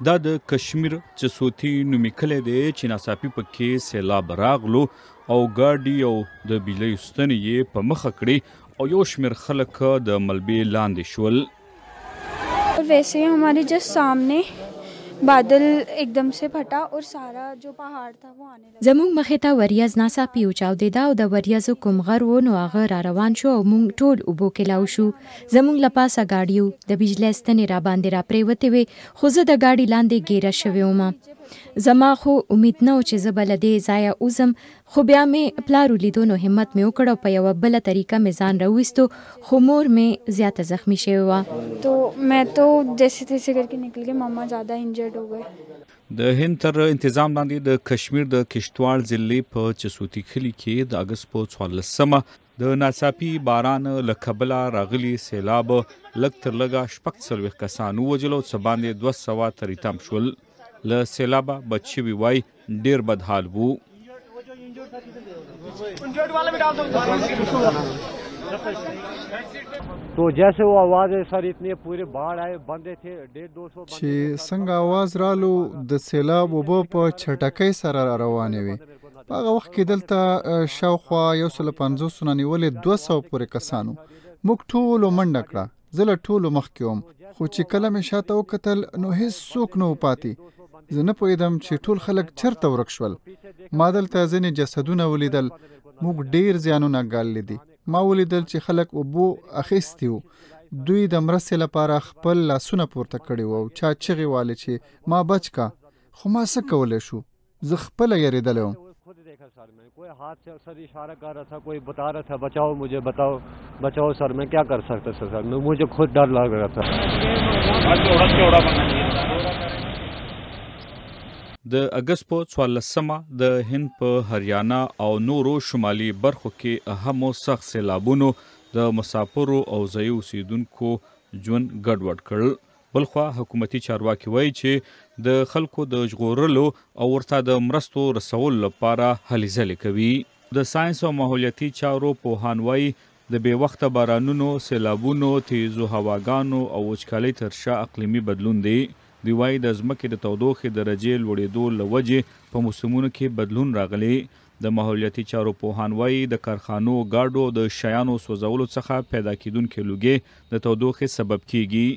دا د کشمیر چسوتی نومي کلی دی چې ناڅاپي پکې سیلاب راغلو او ګاډي او د بجلۍ ستنې یې په مخه کړې او یو شمېر خلک د ملبې لاندې شول. ویسے ہی ہمارے جسٹ سامنے بادل ایک دم سے پھٹا اور سارا جو پہاڑ تھا، وہ آنے لگا۔ زموږ مخې ته وریځ ناڅاپي وچاودېده او د وریځو کوم غر و، نو هغه راروان شو او موږ ټول اوبو کې لاهو شو. زموږ له پاسه ګاډي و، د بجلۍ ستنې راباندې راپرېوتې وې، خو زه د ګاډي لاندې ګیره شوې وم. زما خو امید نه و چې زه به له دې ځایه وځم، خو بیا مې پلار ولیدو، نو همت مې وکړ او په یوه بله طریقه مې ځان راوویستو، خو مور مې زیاته زخمي شوې وه. تو میں تو جیسے تیسے کر کے نکل گئی، ماما زیادہ انجرڈ ہو گئے۔ د هند تر انتظام لاندې د کشمیر د کشتواړ ضلعې په چسوتي کلي کې د اګست په 14مه د ناڅاپي باران له کبله راغلي سیلاب لږ تر لږه 46 کسان ووژل او څه باندې 200 تري تم شول. له سیلابه بچ شوي وایي ډېر بد حال وو. تو جیسے وہ آواز ہے سر، اتنے پورے باڑھ آئے، بندے تھے 150، 200۔ چې څنګه اواز رالو، د سیلاب اوبه په چټکۍ سره را روانې وې. په هغه وخت کې دلته شاوخوا 150 نه نیولې 200 پورې کسانو. موږ ټولو منډه کړه. زه له ټولو مخکې وم، خو چې کله مې شاته وکتل نو هیڅ څوک نه و پاتې. زه نه پوهېدم چې ټول خلک چرته ورک شول. ما دلته ځینې جسدونه ولیدل. موږ ډیر زیانونه ګاللي دي. ما ولیدل چې خلک اوبو اخیستي وو. دوی د مرستې لپاره خپل لاسونه پورته کړي وو او چا چغې والې چې ما بچ کا، خو ما څه کولی شو؟ زه خپله یریدلی وم. خود دیکھا سر، میں کوئی ہاتھ سے سر اشارہ کر رہا تھا، کوئی بتا رہا تھا بچاؤ مجھے، بتاؤ، بچاؤ۔ سر، میں کیا کر سکتا تھا سر؟ مجھے خود ڈر لگ رہا تھا۔ د اګست په 14مه د هند په هریانا او نورو شمالي برخو کې هم سخت سیلابونو د مسافرو او ځایي اوسیدونکو ژوند ګډوډ کړ. بلخوا حکومتي چارواکي وایي چې د خلکو د ژغورلو او ورته د مرستو رسولو لپاره هلې ځلې کوي. د ساینس او ماحولیاتي چارو پوهان وایي د بې وخته بارانونو، سیلابونو، تیزو هواګانو او وچکالۍ تر شا اقلیمي بدلون دی. دوی وایي د ځمکې د تودوخې درجې لوړېدو له وجې په موسمونو کې بدلون راغلی. د ماحولیاتي چارو پوهان وایي د کارخانو، ګاډو او د شیانو سوځولو څخه پیدا کېدونکې لوګي د تودوخې سبب کیږي.